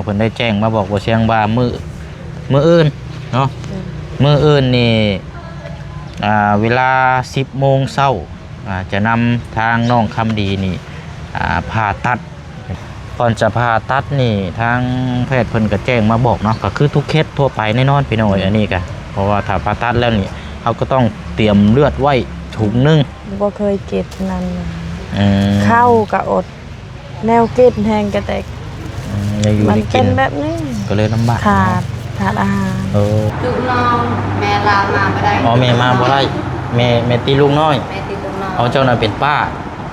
ເພິ່ນໄດ້ແຈ້ງມາບອກບໍ່ຊຽງວ່າມື້ ມື້ອື່ນເນາະ ໂດຍ ມື້ອື່ນນີ້ ອ່າ ເວລາສິບໂມງເຊົ້າ ອ່າ ຈະນຳທາງນ້ອງຄຳດີນີ້ ອ່າ ຜ່າຕັດ. ກ່ອນຈະຜ່າຕັດນີ້ ທາງແພດເພິ່ນກໍແຈ້ງມາບອກເນາະ ກໍຄືທຸກເຄສທົ່ວໄປແນ່ນອນພີ່ນ້ອງເອີຍ ອືມ ອັນນີ້ກໍ ເພາະວ່າຖ້າຜ່າຕັດແລ້ວນີ້ ເຮົາກໍຕ້ອງຕຽມເລືອດໄວ້ຖົງໜຶ່ງ. ບໍ່ເຄີຍກິນນັ້ນ ອືມ ເຂົ້າກໍອົດ ແນວກິນແຮງກະແຕກ ອືມ ຍັງຢູ່ ມັນເປັນແບບນີ້ ກໍເລີຍລຳບາກ ຂາດ ເນາະ ຂາດອາຫານ ເອີ ລູກນ້ອງ ແມ່ລາວມາບໍ່ໄດ້ ອໍ ແມ່ມາບໍ່ໄດ້ ແມ່ ແມ່ຕິລູກນ້ອຍ ແມ່ຕິລູກນ້ອຍ ອໍ ເຈົ້ານັ້ນເປັນປ້າ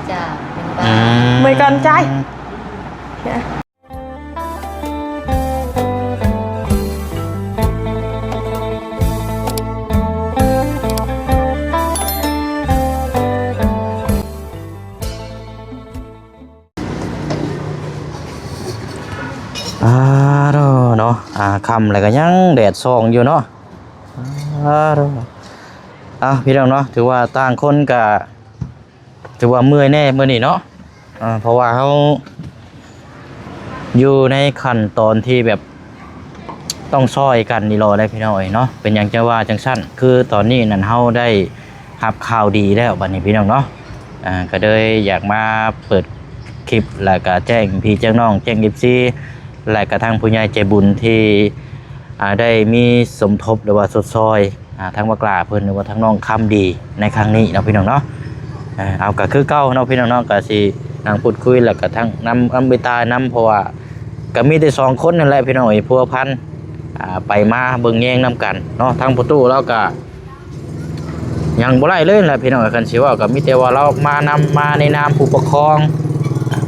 ເຈົ້າ ເປັນປ້າ ອືມ ເມື່ອຍກ່ອນໃຈ. ອາ ເນາະ ອາ ຄ່ຳແລ້ວກໍຍັງແດດສ່ອງຢູ່ເນາະ ອາ ເນາະ ອາ ພີ່ນ້ອງເນາະ ຖືວ່າຕ່າງຄົນກະ ຖືວ່າເມື່ອຍແດ່ມື້ນີ້ເນາະ ອາ ເພາະວ່າເຮົາຢູ່ໃນຂັ້ນຕອນທີ່ແບບ ຕ້ອງຊ່ອຍກັນອີ່ຫຼີແຫຼະພີ່ນ້ອງເອີຍເນາະ ເປັນຫຍັງຈັ່ງວ່າຈັ່ງຊັ້ນ ຄືຕອນນີ້ນັ້ນເຮົາໄດ້ຮັບຂ່າວດີແລ້ວບັດນີ້ພີ່ນ້ອງເນາະ ອາ ກໍເລີຍຢາກມາເປີດຄລິບ ແລ້ວກໍແຈ້ງພີ່ແຈ້ງນ້ອງ ແຈ້ງເອັຟຊີ ແລະກໍທາງຜູ້ໃຫຍ່ໃຈບຸນທີ່ ອາ ໄດ້ມີສົມທົບ ຫຼືວ່າຊົດຊ່ອຍ ອາ ທາງບັກຫຼ້າເພິ່ນ ຫຼືວ່າທາງນ້ອງຄຳດີໃນຄັ້ງນີ້ເນາະພີ່ນ້ອງເນາະ ເອົາ ກໍຄືເກົ່າເນາະພີ່ນ້ອງເນາະ ກໍຊິນັ່ງພູດຄຸຍ ແລ້ວກໍທັງນຳ ນຳເອື້ອຍຕາຍນຳ ເພາະວ່າກໍມີແຕ່ສອງຄົນນັ້ນແຫຼະພີ່ນ້ອງເອີຍ ພົວພັນ ອາ ໄປມາເບິ່ງແຍງນຳກັນເນາະ ທາງພໍ່ຕູ້ລາວກໍຍັງບໍ່ໄດ້ເລີຍແຫຼະພີ່ນ້ອງ ຄັນຊິເວົ້າກໍມີແຕ່ວ່າລາວມານຳ ມາໃນນາມຜູ້ປົກຄອງ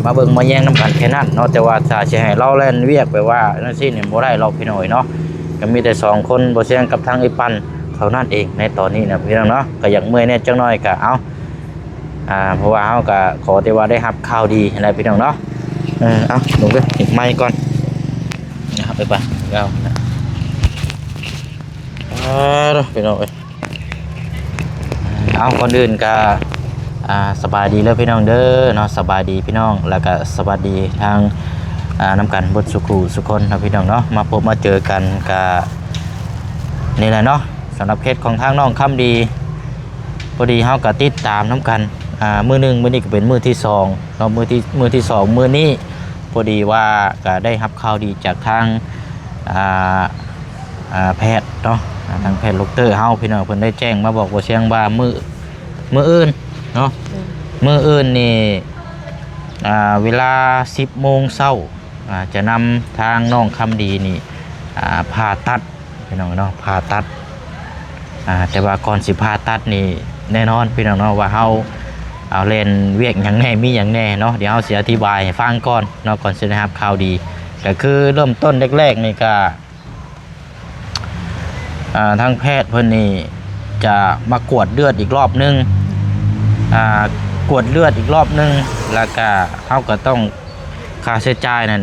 ມາເບິ່ງມາແຍງນຳກັນແຄ່ນັ້ນເນາະ ແຕ່ວ່າຖ້າຊິໃຫ້ລາວແລ່ນວຽກແບບວ່າຈັ່ງຊີ້ນີ້ບໍ່ໄດ້ດອກພີ່ນ້ອງເອີຍເນາະ ກໍມີແຕ່ສອງຄົນ ບໍ່ຊຽງກັບທາງເອື້ອຍປັນເທົ່ານັ້ນເອງໃນຕອນນີ້ນະພີ່ນ້ອງເນາະ ກໍຢາກເມື່ອຍແດ່ຈັກໜ້ອຍກໍເອົາ ອາ ເພາະວ່າເຮົາກໍຂໍແຕ່ວ່າໄດ້ຮັບຂ່າວດີຫັ້ນແຫຼະພີ່ນ້ອງເນາະ ເອີ ເອົາ ລົງເດີ ໄມກ່ອນ ເອົາໄປ ເອົາ ເອົາ ພີ່ນ້ອງເອີຍ ເອົາ ກ່ອນອື່ນກໍ ອາ ສະບາຍດີເດີພີ່ນ້ອງເດີເນາະ ສະບາຍດີພີ່ນ້ອງ ແລ້ວກໍສະຫວັດດີທາງ ອາ ນຳກັນເບິດສູ່ຄູ່ສູ່ຄົນເນາະພີ່ນ້ອງເນາະ ມາພົບມາເຈີກັນກໍນີ້ແຫຼະເນາະ ສຳລັບເຄສຂອງທາງນ້ອງຄຳດີ ພໍດີເຮົາກໍຕິດຕາມນຳກັນ ອາ ມື້ໜຶ່ງ ມື້ນີ້ກໍເປັນມື້ທີສອງເນາະ ມື້ທີ ມື້ທີສອງມື້ນີ້ ພໍດີວ່າກໍໄດ້ຮັບຂ່າວດີຈາກທາງ ອາ ອາ ແພດເນາະ ອາ ທາງແພດດັອກເຕີເຮົາພີ່ນ້ອງ ເພິ່ນໄດ້ແຈ້ງມາບອກບໍ່ຊຽງວ່າມື້ ມື້ອື່ນເນາະ ອືມ ມື້ອື່ນນີ້ ອາ ເວລາສິບໂມງເຊົ້າ ອາ ຈະນຳທາງນ້ອງຄຳດີນີ້ ອາ ຜ່າຕັດ ພີ່ນ້ອງເນາະ ຜ່າຕັດ ອາ ແຕ່ວ່າກ່ອນຊິຜ່າຕັດນີ້ ແນ່ນອນພີ່ນ້ອງເນາະ ວ່າເຮົາ ເອົາ ແລ່ນວຽກຫຍັງແດ່ ມີຫຍັງແດ່ເນາະ ດຽວເຮົາຊິອະທິບາຍໃຫ້ຟັງກ່ອນເນາະ ກ່ອນຊິໄດ້ຮັບຂ່າວດີ ກໍຄືເລີ່ມຕົ້ນແລກໆນີ້ກໍ ອາ ທາງແພດເພິ່ນນີ້ຈະມາກວດເລືອດອີກລອບໜຶ່ງ ອາ ກວດເລືອດອີກລອບໜຶ່ງ ແລ້ວກະເຮົາກໍຕ້ອງ ຄ່າໃຊ້ຈ່າຍນັ້ນ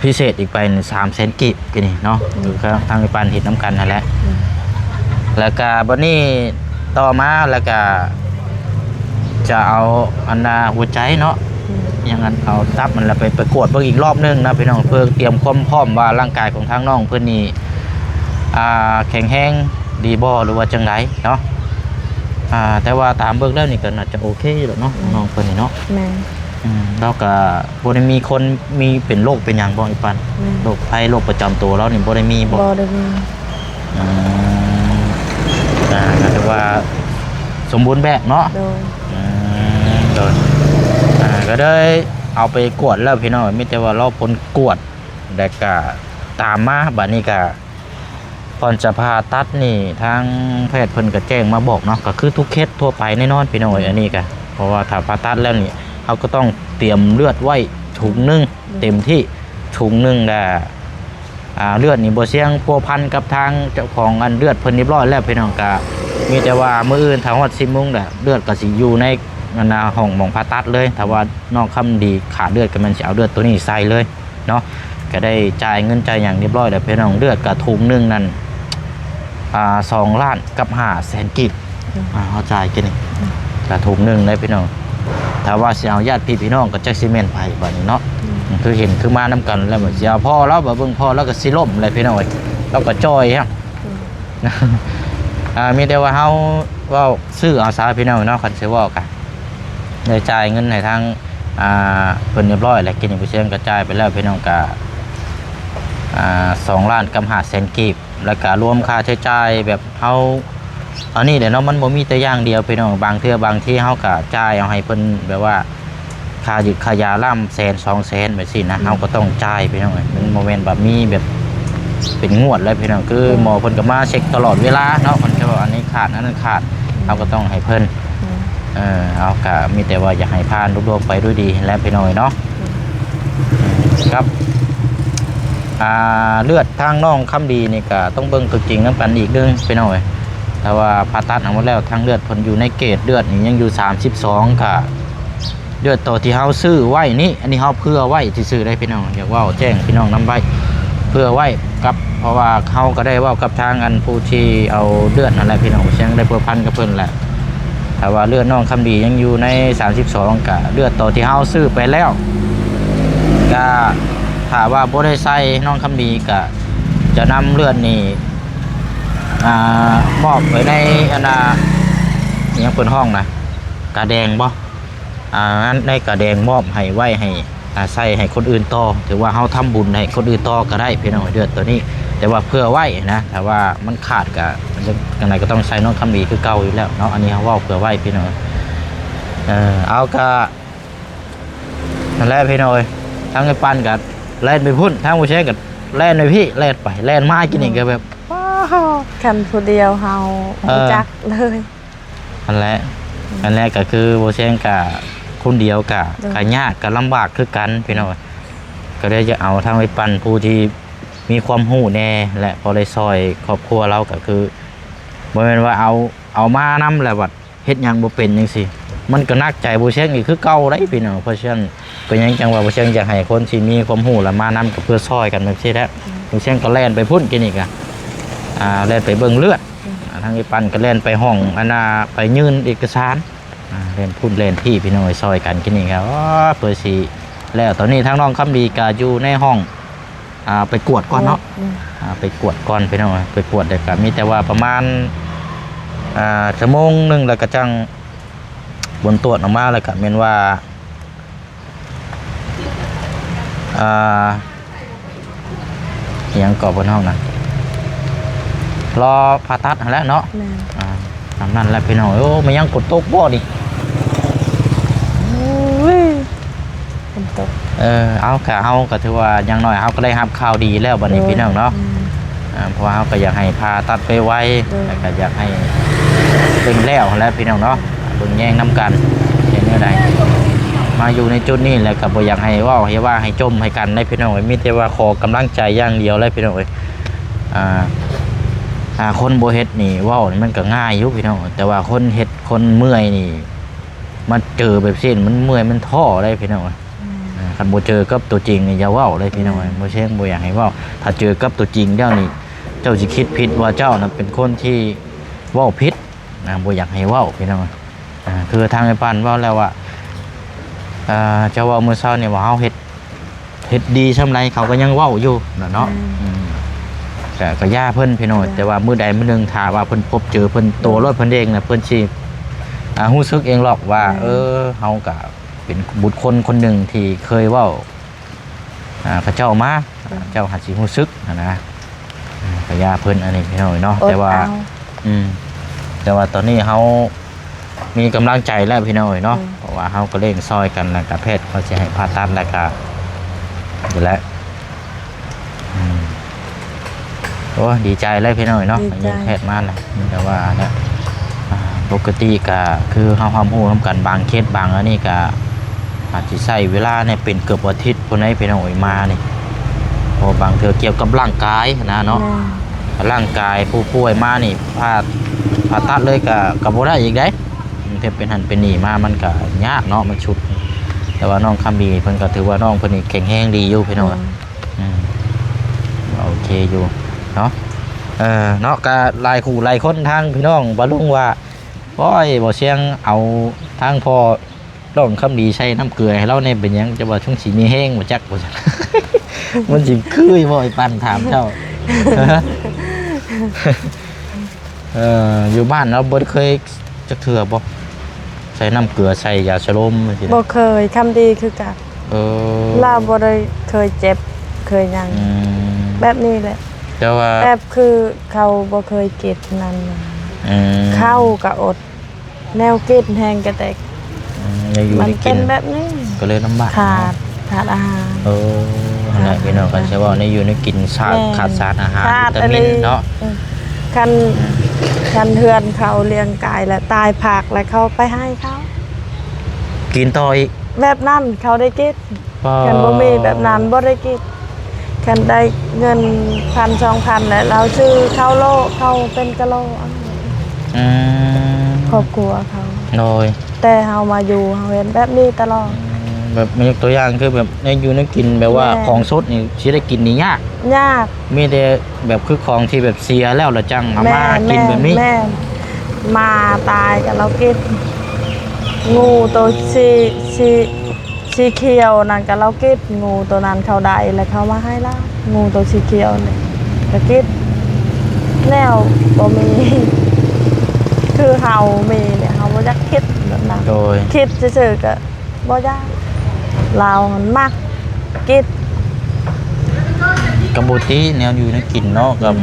ພິເສດອີກໄປສາມແສນກີບ ທີ່ນີ້ເນາະ ອືມ ຄືທາງປານເຮັດນຳກັນຫັ້ນແຫຼະ ອືມ ແລ້ວກະບັດນີ້ຕໍ່ມາ ແລ້ວກະຈະເອົາອັນນ່າຫົວໃຈເນາະ ອືມ ຫຍັງອັນ ເອົາຕັບມັນລະໄປ ໄປກວດເບິ່ງອີກລອບໜຶ່ງນະພີ່ນ້ອງ ເພື່ອຕຽມຄວາມພ້ອມວ່າຮ່າງກາຍຂອງທາງນ້ອງເພິ່ນນີ້ ອ່າ ແຂງແຮງດີບໍ່ ຫຼືວ່າຈັ່ງໃດເນາະ ອ່າ ແຕ່ວ່າຕາມເບິ່ງແລ້ວນີ້ກໍໜ້າຈະໂອເຄຢູ່ດອກເນາະ ອືມ ນ້ອງເພິ່ນນີ້ເນາະ ແມ່ນ ອືມ ລາວກໍບໍ່ໄດ້ມີຄົນ ມີເປັນໂລກເປັນຫຍັງບໍ່ ອີ່ປານ? ແມ່ນ ໂລກໄພ ໂລກປະຈຳຕົວລາວນີ້ບໍ່ໄດ້ມີບໍ່? ບໍ່ໄດ້ມີ ອືມ ກໍຖືວ່າສົມບູນແບບເນາະ ໂດຍ ອືມ ໂດຍ ອ່າ ກໍເລີຍເອົາໄປກວດແລ້ວພີ່ນ້ອງ ມີແຕ່ວ່າລໍຜົນກວດ ແລ້ວກໍຕາມມາ ບາດນີ້ກໍ ກ່ອນຈະຜ່າຕັດນີ້ ທາງແພດເພິ່ນກໍແຈ້ງມາບອກເນາະ ກໍຄືທຸກເຄສທົ່ວໄປແນ່ນອນພີ່ນ້ອງເອີຍ ອັນນີ້ກໍ ເພາະວ່າຖ້າຜ່າຕັດແລ້ວນີ້ ເຮົາກໍຕ້ອງຕຽມເລືອດໄວ້ຖົງໜຶ່ງ ເຕັມທີ່ຖົງໜຶ່ງ ແລ້ວ ອ່າ ເລືອດນີ້ບໍ່ຊຽງພົວພັນກັບທາງເຈົ້າຂອງອັນເລືອດເພິ່ນຮຽບຮ້ອຍແລ້ວພີ່ນ້ອງ ກໍມີແຕ່ວ່າມື້ອື່ນຖ້າຮອດສິບໂມງແລ້ວ ເລືອດກໍຊິຢູ່ໃນອັນນ່າຫ້ອງໝອງຜ່າຕັດເລີຍ ຖ້າວ່ານ້ອງຄຳດີຂາດເລືອດ ກໍແມ່ນຊິເອົາເລືອດໂຕນີ້ໃສ່ເລີຍ ເນາະ ກໍໄດ້ຈ່າຍເງິນຈ່າຍຫຍັງຮຽບຮ້ອຍແລ້ວພີ່ນ້ອງ ເລືອດກໍຖົງໜຶ່ງນັ້ນ ອ່າ ສອງລ້ານກັບຫ້າແສນກີບ ອືມ ອ່າ ເຮົາຈ່າຍກີ້ນີ້ ອືມ ກໍຖົງໜຶ່ງເດ້ພີ່ນ້ອງ ຖ້ ຖ້າວ່າຊິເອົາຍາດພີ່ພີ່ນ້ອງກໍຈັກຊິແມ່ນໃຜບາດນີ້ເນາະ. ອືມ ຄືເຫັນຄືມານຳກັນແລ້ວ ອືມ ຊິເອົາພໍ່ລາວ ບາດເບິ່ງພໍ່ລາວກໍຊິລົ້ມແລ້ວພີ່ນ້ອງເອີຍ ລາວກໍຈ່ອຍແຮງ. ອືມ ອ່າ ມີແຕ່ວ່າເຮົາເວົ້າຊື້ເອົາຊະພີ່ນ້ອງເນາະ. ຄັນຊິເວົ້າກະໄດ້ຈ່າຍເງິນໃຫ້ທາງ ອ່າ ເພິ່ນຮຽບຮ້ອຍແລ້ວ ກິນນີ້ ຜູ້ຊຽງກໍຈ່າຍໄປແລ້ວພີ່ນ້ອງ ກະ ອ່າ ສອງລ້ານກັບຫ້າແສນກີບ ແລ້ວກະລວມຄ່າໃຊ້ຈ່າຍແບບເຮົາ ອັນນີ້ແຫຼະເນາະ ມັນບໍ່ມີແຕ່ຢ່າງດຽວພີ່ນ້ອງ. ບາງເທື່ອບາງທີເຮົາກະຈ່າຍເອົາໃຫ້ເພິ່ນ ແບບວ່າຄ່າຢືກຄ່າຢາລ້ານແສນສອງແສນແບບຊີ້ນະ ອືມ ເຮົາກໍຕ້ອງຈ່າຍພີ່ນ້ອງເອີຍ. ມັນບໍ່ແມ່ນວ່າມີແບບເປັນງວດແລ້ວພີ່ນ້ອງ ຄື ອືມ ໝໍເພິ່ນກໍມາເຊັກຕະຫຼອດເວລາເນາະ ເພິ່ນກໍວ່າອັນນີ້ຂາດ ອັນນັ້ນຂາດ ອືມ ເຮົາກໍຕ້ອງໃຫ້ເພິ່ນ. ອືມ ເອີ ເຮົາກໍມີແຕ່ວ່າຢາກໃຫ້ຜ່ານລຸລ່ວງໄປດ້ວຍດີຫັ້ນແຫຼະພີ່ນ້ອງເອີຍເນາະ. ອືມ ກັບ ອ່າ ເລືອດທາງນ້ອງຄຳດີນີ້ກໍຕ້ອງເບິ່ງຕົວຈິງນຳກັນອີກໜຶ່ງພີ່ນ້ອງເອີຍ. ແຕ່ວ່າຜ່າຕັດເອົາໝົດແລ້ວ ທາງເລືອດເພິ່ນຢູ່ໃນເກດເລືອດນີ້ຍັງຢູ່ສາມສິບສອງ ກໍເລືອດໂຕທີ່ເຮົາຊື້ໄວ້ນີ້ ອັນນີ້ເຮົາເຜື່ອໄວ້ຊື່ໆເດ້ພີ່ນ້ອງ ຢາກເວົ້າແຈ້ງພີ່ນ້ອງນຳໄວ້ ເຜື່ອໄວ້ກັບ ເພາະວ່າເຮົາກໍໄດ້ເວົ້າກັບທາງອັນຜູ້ທີ່ເອົາເລືອດຫັ້ນແຫຼະພີ່ນ້ອງ ເຊິ່ງໄດ້ພົວພັນກັບເພິ່ນແຫຼະ. ຖ້າວ່າເລືອດນ້ອງຄຳດີຍັງຢູ່ໃນສາມສິບສອງ ກະເລືອດໂຕທີ່ເຮົາຊື້ໄປແລ້ວ ກະຖ້າວ່າບໍ່ໄດ້ໃສ່ ນ້ອງຄຳດີກະຈະນຳເລືອດນີ້ ອ່າ ມອບໄວ້ໃນ ອັນນ່າ ອີຫຍັງເພິ່ນຮ້ອງນະ ກາແດງບໍ່? ອ່າ ໃນກາແດງມອບໃຫ້ໄວ້ໃຫ້ ອ່າ ໃສ່ໃຫ້ຄົນອື່ນຕໍ່ ຖືວ່າເຮົາທຳບຸນໃຫ້ຄົນອື່ນຕໍ່ກໍໄດ້ພີ່ນ້ອງ ເລືອດໂຕນີ້. ແຕ່ວ່າເຜື່ອໄວ້ນະ ຖ້າວ່າມັນຂາດກໍ ຈັ່ງໃດກໍຕ້ອງໃສ່ນ້ອງຄຳດີຄືເກົ່າຢູ່ແລ້ວເນາະ. ອັນນີ້ເຮົາເວົ້າເຜື່ອໄວ້ພີ່ນ້ອງ. ເອີ ເອົາ ກະນັ້ນແຫຼະພີ່ນ້ອງເອີຍ ທາງໄອ້ປັນກໍແລ່ນໄປພຸ້ນ ທາງບໍ່ແຊງກໍແລ່ນໄປພີ້ ແລ່ນໄປແລ່ນມາ ກິນນີ້ກໍແບບ ວ້າວ ຄັນຜູ້ດຽວເຮົາ ເອີ ຮູ້ຈັກເລີຍ. ຫັ້ນແຫຼະ ອືມ ຫັ້ນແຫຼະ ກໍຄືບໍ່ແຊງກະຄົນດຽວກະ ໂດຍ ກະຍາກກະລຳບາກຄືກັນພີ່ນ້ອງ. ກໍເລີຍຈະເອົາທາງໄອ້ປັນຜູ້ທີ່ມີຄວາມຮູ້ແດ່ ແລະ ພໍໄດ້ຊ່ອຍຄອບຄົວລາວ ກໍຄືບໍ່ແມ່ນວ່າເອົາ ເອົາມານຳແລ້ວບັດເຮັດຫຍັງບໍ່ເປັນຈັ່ງຊີ້ ມັນກໍໜັກໃຈບໍ່ແຊງອີກຄືເກົ່າໄດ໋ພີ່ນ້ອງ. ເພາະສະນັ້ນ ເປັນຫຍັງຈັ່ງວ່າບໍ່ແຊງຢາກໃຫ້ຄົນທີ່ມີຄວາມຮູ້ລະມານຳ ກໍເພື່ອຊ່ອຍກັນແບບຊີ້ແຫຼະ. ອືມ ບໍ່ແຊງກໍແລ່ນໄປພຸ້ນ ກິນນີ້ກະ ອ່າ ແລ່ນໄປເບິ່ງເລືອດ ອືມ ອ່າ ທາງໄອ້ປັນກໍແລ່ນໄປຫ້ອງ ອັນນ່າ ໄປຍື່ນເອກະສານ ອ່າ ແລ່ນພຸ້ນແລ່ນພີ້ ພີ່ນ້ອງເອີຍ ຊ່ອຍກັນກິນນີ້ກໍ ອໍ ເພື່ອຊິແລ້ວ. ຕອນນີ້ທາງນ້ອງຄຳດີກໍຢູ່ໃນຫ້ອງ ອ່າ ໄປກວດກ່ອນເນາະ ອືມ ອ່າ ໄປກວດກ່ອນພີ່ນ້ອງເອີຍ. ໄປກວດແລ້ວກໍມີແຕ່ວ່າປະມານ ອ່າ ຊົ່ວໂມງໜຶ່ງ ແລ້ວກໍຈັ່ງຜົນກວດອອກມາ ແລ້ວກໍແມ່ນວ່າ ອ່າ ອີຫຍັງເກາະເພິ່ນຮ້ອງນະ ລໍຜ່າຕັດຫັ້ນແຫຼະເນາະ. ແມ່ນ ອ່າ ຕາມນັ້ນແຫຼະພີ່ນ້ອງ. ໂອ້ ແມ່ນຫຍັງຝົນຕົກບໍ່ນີ້? ໂອ້ຍ ຝົນຕົກ. ເອີ ເອົາ ກະເຮົາກໍຖືວ່າຢ່າງໜ້ອຍເຮົາກໍໄດ້ຮັບຂ່າວດີແລ້ວບັດນີ້ ໂດຍ ພີ່ນ້ອງເນາະ. ອືມ ອ່າ ເພາະວ່າເຮົາກໍຢາກໃຫ້ຜ່າຕັດໄວໆ ໂດຍ ແລ້ວກໍຢາກໃຫ້ເພິ່ນແລ້ວຫັ້ນແຫຼະພີ່ນ້ອງເນາະ. ເບິ່ງແຍງນຳກັນເປັນແນວໃດ ມາຢູ່ໃນຈຸດນີ້ແລ້ວກໍບໍ່ຢາກໃຫ້ເວົ້າໃຫ້ວ່າໃຫ້ຈົ່ມໃຫ້ກັນເດ້ພີ່ນ້ອງ. ມີແຕ່ວ່າຂໍກຳລັງໃຈຢ່າງດຽວເລີຍພີ່ນ້ອງເອີຍ. ອ່າ ອ່າ ຄົນບໍ່ເຮັດນີ້ເວົ້ານີ້ມັນກໍງ່າຍຢູ່ພີ່ນ້ອງ ແຕ່ວ່າຄົນເຮັດ ຄົນເມື່ອຍນີ້ ມາເຈີແບບຊີ້ມັນເມື່ອຍມັນທໍ້ເດ້ພີ່ນ້ອງ. ອືມ ອ່າ ຄັນບໍ່ເຈີກັບຕົວຈິງນີ້ຢ່າເວົ້າເລີຍພີ່ນ້ອງ. ອືມ ບໍ່ເຊີງບໍ່ຢາກໃຫ້ເວົ້າ ຖ້າເຈີກັບຕົວຈິງແລ້ວນີ້ ເຈົ້າຊິຄິດຜິດວ່າເຈົ້ານະເປັນຄົນທີ່ເວົ້າຜິດນະ ບໍ່ຢາກໃຫ້ເວົ້າພີ່ນ້ອງ. ອ່າ ຄືທາງໄອ້ປານເວົ້າແລ້ວວ່າ ເອີ ເຈົ້າເວົ້າມື້ເຊົ້ານີ້ວ່າເຮົາເຮັດ ເຮັດດີຊ່ຳໃດເຂົາກໍຍັງເວົ້າຢູ່ນະເນາະ. ແມ່ນ ອືມ ກະ ກະຢ່າເພິ່ນພີ່ນ້ອງ. ແຕ່ວ່າມື້ໃດມື້ໜຶ່ງຖ້າວ່າເພິ່ນພົບເຈີເພິ່ນໂຕ ໂດຍ ໂລດເພິ່ນເອງນະ ເພິ່ນຊິ ອ່າ ຮູ້ສຶກເອງຫຼອກວ່າ ແມ່ນ ເອີ ເຮົາກະເປັນບຸກຄົນຄົນໜຶ່ງທີ່ເຄີຍເວົ້າ ອ່າ ເຂົາເຈົ້າມາ ໂດຍ ເຈົ້າຫາກຊິຮູ້ສຶກຫັ້ນນະ. ອ່າ ກະຢ່າເພິ່ນອັນນີ້ພີ່ນ້ອງເນາະ. ແຕ່ວ່າ ອືມ ແຕ່ວ່າຕອນນີ້ເຮົາ ມີກຳລັງໃຈແລ້ວພີ່ນ້ອງເອີຍເນາະ. ອືມ ເພາະວ່າເຮົາກໍເລັ່ງຊ່ອຍກັນ ແລ້ວກໍແພດເຂົາຊິໃຫ້ຜ່າຕັດ ແລ້ວກໍນີ້ແຫຼະ. ອືມ ໂອ້ ດີໃຈແລ້ວພີ່ນ້ອງເອີຍເນາະ. ໄດ້ຍິນແພດມາແລ້ວ ມີແຕ່ວ່າແຫຼະ ອ່າ ປົກກະຕິກໍຄືເຮົາຮັບຮູ້ນຳກັນ ບາງເຄສບາງອັນນີ້ກໍ ອາດຊິໃຊ້ເວລານີ້ເປັນເກືອບອາທິດພຸ້ນໃດ໋ພີ່ນ້ອງເອີຍ ມານີ້. ເພາະບາງເທື່ອກ່ຽວກັບຮ່າງກາຍຫັ້ນນະເນາະ. ແມ່ນ ຮ່າງກາຍຜູ້ປ່ວຍມານີ້ ຜ່າ ຜ່າຕັດເລີຍກະ ກະບໍ່ໄດ້ອີກໃດ໋. ແຕ່ເປັນຫັ້ນເປັນນີ້ມາ ມັນກະຍາກເນາະ ມັນຊຸດ. ແຕ່ວ່ານ້ອງຄຳດີເພິ່ນກະຖືວ່ານ້ອງເພິ່ນນີ້ແຂງແຮງດີຢູ່ພີ່ນ້ອງ. ອືມ ອືມ ໂອເຄຢູ່ເນາະ. ເອີ ເນາະ ກະຫຼາຍຄູ່ຫຼາຍຄົນ ທາງພີ່ນ້ອງບ່າວລຸງວ່າ ໂອ້ຍ ບ່າວຊຽງເອົາທາງພໍ່ ນ້ອງຄຳດີໃສ່ນ້ຳເກືອໃຫ້ລາວແດ່ ເປັນຫຍັງ ເຈົ້າວ່າຊ່ວງຊິມີແຮງບໍ່ຈັກ ວ່າຊັ້ນ. ມັນຊິຄືຢູ່ບໍ່ ໄອ້ປັນຖາມເຈົ້າ? ເອີ ຢູ່ບ້ານລາວບໍ່ໄດ້ເຄີຍຈັກເທື່ອບໍ່ ໃສ່ນ້ຳເກືອ ໃສ່ຢາສະລົມຈັ່ງຊີ້ນະ? ບໍ່ເຄີຍ ຄຳດີຄືກັນ. ເອີ ລາວບໍ່ໄດ້ເຄີຍເຈັບເຄີຍຫຍັງ ອືມ ແບບນີ້ແຫຼະ ແຕ່ວ່າແບບຄືເຂົາບໍ່ເຄີຍເກັບນັ້ນ ອືມ ເຂົ້າກໍອົດ ແນວກິນແຮງກະແຕກ ອືມ ແນວຢູ່ແນວກິນ ມັນເປັນແບບນີ້ ກໍເລີຍລຳບາກ ຂາດ ເນາະ ຂາດອາຫານ. ໂອ້ ຫັ້ນແຫຼະ ຂາດ ພີ່ນ້ອງ ອາຫານ ຄັນຊິເວົ້າແນວຢູ່ແນວກິນ ຂາດ ແມ່ນ ຂາດສານອາຫານ ຂາດ ວິຕາມິນ ອັນນີ້ ເນາະ ອືມ ຄັນ ຄັນເຮືອນເຂົາລ້ຽງກາຍ ແລະ ຕາຍພາກ ແລະ ເຂົາໄປໃຫ້ເຂົາ ກິນຕໍ່ອີກ ແບບນັ້ນເຂົາໄດ້ກິນ. ປາ ຄັນບໍ່ມີແບບນັ້ນບໍ່ໄດ້ກິນ ຄັນໄດ້ເງິນພັນສອງພັນ ແລ້ວລາວຊື້ເຂົ້າໂລ ເຂົ້າເປັນກະໂລ ອືມ ຄອບຄົວເຂົາ ໂດຍ ແຕ່ເຮົາມາຢູ່ ເຮົາເຫັນແບບນີ້ຕະຫຼອດ ອືມ ແບບ ມີຕົວຢ່າງຄືແບບແນວຢູ່ແນວກິນ ແບບວ່າ ແມ່ນ ຂອງສົດນີ້ຊິໄດ້ກິນນີ້ຍາກ ຍາກ ມີແຕ່ແບບຄືຂອງທີ່ແບບເສຍແລ້ວ ແລ້ວຈັ່ງເອົາມາ ແມ່ນ ກິນແບບນີ້ ແມ່ນ ໝາຕາຍກໍລາວກິນ ງູໂຕສີ ສີ ສີຂຽວນັ້ນກໍລາວກິນ ງູໂຕນັ້ນເຂົາໄດ້ ແລ້ວເຂົາມາໃຫ້ລາວ ງູໂຕສີຂຽວນີ້ກໍກິນ ແນວບໍ່ມີ ຄືເຮົາມີນີ້ ເຮົາບໍ່ຢາກຄິດແບບນັ້ນ ໂດຍ ຄິດຊື່ໆກໍບໍ່ຢາກ ລາວມັນມັກກິນ ກໍບໍ່ຕິແນວຢູ່ແນວກິນເນາະ ກໍ ອືມ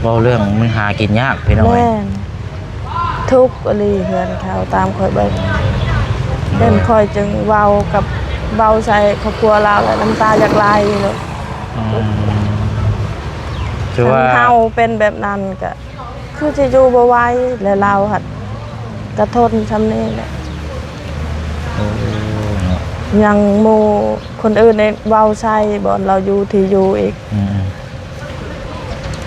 ເວົ້າເລື່ອງມັນຫາກິນຍາກ ພີ່ນ້ອງເອີຍ ແມ່ນ ທຸກອີ່ຫຼີເຮືອນເຂົາ ຕາມຂ້ອຍເບິ່ງ ໂດຍ ເຫັນຂ້ອຍຈຶ່ງເວົ້າກັບ ເວົ້າໃສ່ຄອບຄົວລາວແລ້ວ ນ້ຳຕາຢາກໄຫຼເລີຍ ອືມ ຖືວ່າ ຄັນເຮົາເປັນແບບນັ້ນກະຄືຊິຢູ່ບໍ່ໄຫວ ແລະ ລາວຫັ້ນກະທົນຊ່ຳນີ້ແຫຼະ ໂອ້ ເນາະ ຍັງໝູ່ຄົນອື່ນໄດ້ເວົ້າໃສ່ ບ່ອນລາວຢູ່ທີ່ຢູ່ອີກ ອືມ